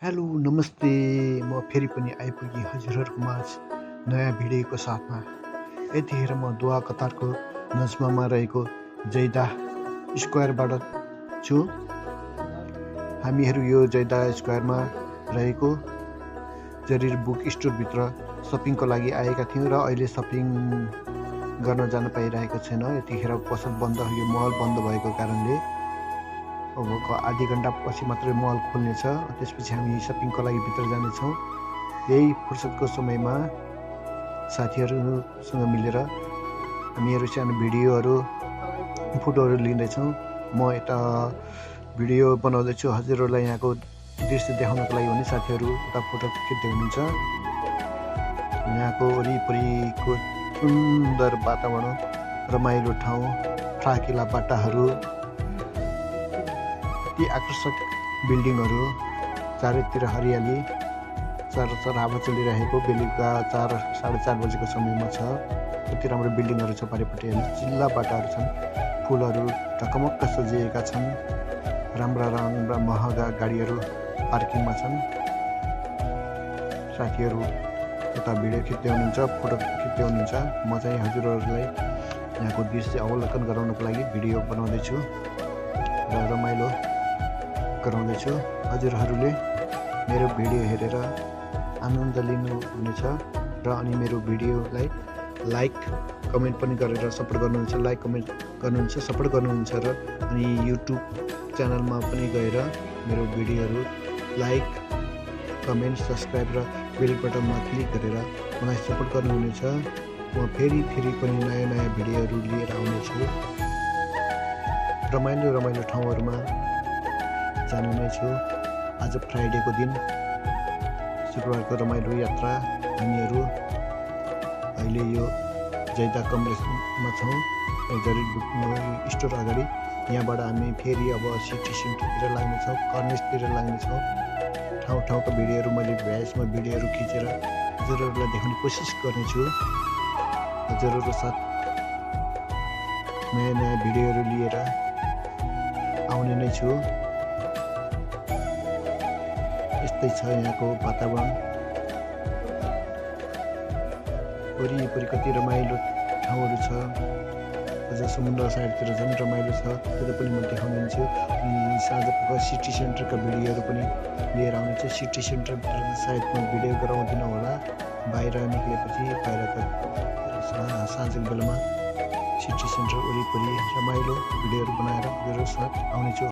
Hello नमस्ते। म फेरि पनि आइपुगेँ हजुरहरूको माझ नयाँ भिडियोको साथमा। यतिखेर म दोहा कतारको नजमामा रहेको जैदा स्क्वायरबाट छु। हामीहरू यो जैदा स्क्वायरमा रहेको जरिर बुक स्टोरभित्र सपिङको लागि आएका थियौँ र अहिले सपिङ गर्न जान पाइरहेको छैन। यतिखेर पसल बन्द, यो मल बन्द भएको कारणले अबको आधी घन्टा पछि मात्रै मल खोल्नेछ। त्यसपछि हामी सपिङको लागि भित्र जानेछौँ। यही फुर्सदको समयमा साथीहरूसँग मिलेर हामीहरू सानो भिडियोहरू फोटोहरू लिँदैछौँ। म यता भिडियो बनाउँदैछु हजुरहरूलाई यहाँको दृश्य देखाउनको लागि भने साथीहरू उता फोटो खिच्दै हुनुहुन्छ। यहाँको वरिपरिको सुन्दर वातावरण, रमाइलो ठाउँ, फ्राकिला बाटाहरू, ती आकर्षक बिल्डिङहरू, चारैतिर हरियाली, चरचर हावा चलिरहेको बेलुका 4-4:30 बजेको समयमा छ। कति राम्रो बिल्डिङहरू छ, पारिपट्टि चिल्ला बाटाहरू छन्, फुलहरू ढकमक्क सजिएका छन्, राम्रा महँगा गाडीहरू पार्किङमा छन्। साथीहरू यता भिडियो खिच्दै हुनुहुन्छ, फोटो खिच्दै हुनुहुन्छ। म चाहिँ हजुरहरूलाई यहाँको दृश्य अवलोकन गराउनको लागि भिडियो बनाउँदैछु र रमाइलो गराउँदैछु। हजुरहरूले मेरो भिडियो हेरेर आनन्द लिनुहुनेछ र अनि मेरो भिडियोलाई लाइक कमेन्ट पनि गरेर सपोर्ट गर्नुहुन्छ। लाइक कमेन्ट गर्नुहुन्छ, सपोर्ट गर्नुहुन्छ र अनि युट्युब च्यानलमा पनि गएर मेरो भिडियोहरू लाइक कमेन्ट सब्सक्राइब र बेल बटनमा क्लिक गरेर मलाई सपोर्ट गर्नुहुनेछ। म फेरि पनि नयाँ भिडियोहरू लिएर आउनेछु। रमाइलो ठाउँहरूमा जानु नै छु। आज फ्राइडेको दिन, शुक्रबारको रमाइलो यात्रा। हामीहरू अहिले यो जैदा कम्प्लेक्समा छौँ, जरिर बुक स्टोर अगाडि। यहाँबाट हामी फेरि अब सिटी सेन्टरतिर लाग्नेछौँ, कर्नेसतिर लाग्नेछौँ। ठाउँको भिडियोहरू मैले भ्याएसमा भिडियोहरू खिचेर हजुरहरूलाई देखाउने कोसिस गर्नेछु। हजुरहरूको साथ नयाँ भिडियोहरू लिएर आउने नै छु। यस्तै छ यहाँको वातावरण, वरिपरि कति रमाइलो ठाउँहरू छ। अझ समुद्र साइडतिर झन् रमाइलो छ, त्यो पनि म देखाउनेछु। साँझको सिटी सेन्टरका भिडियोहरू पनि लिएर आउनेछु। सिटी सेन्टरभित्र सायद म भिडियो गराउँदिनँ होला, बाहिर निक्लेपछि बाहिरका साँझको बेलामा सिटी सेन्टर वरिपरि रमाइलो भिडियोहरू बनाएर मेरो साथ आउनेछु।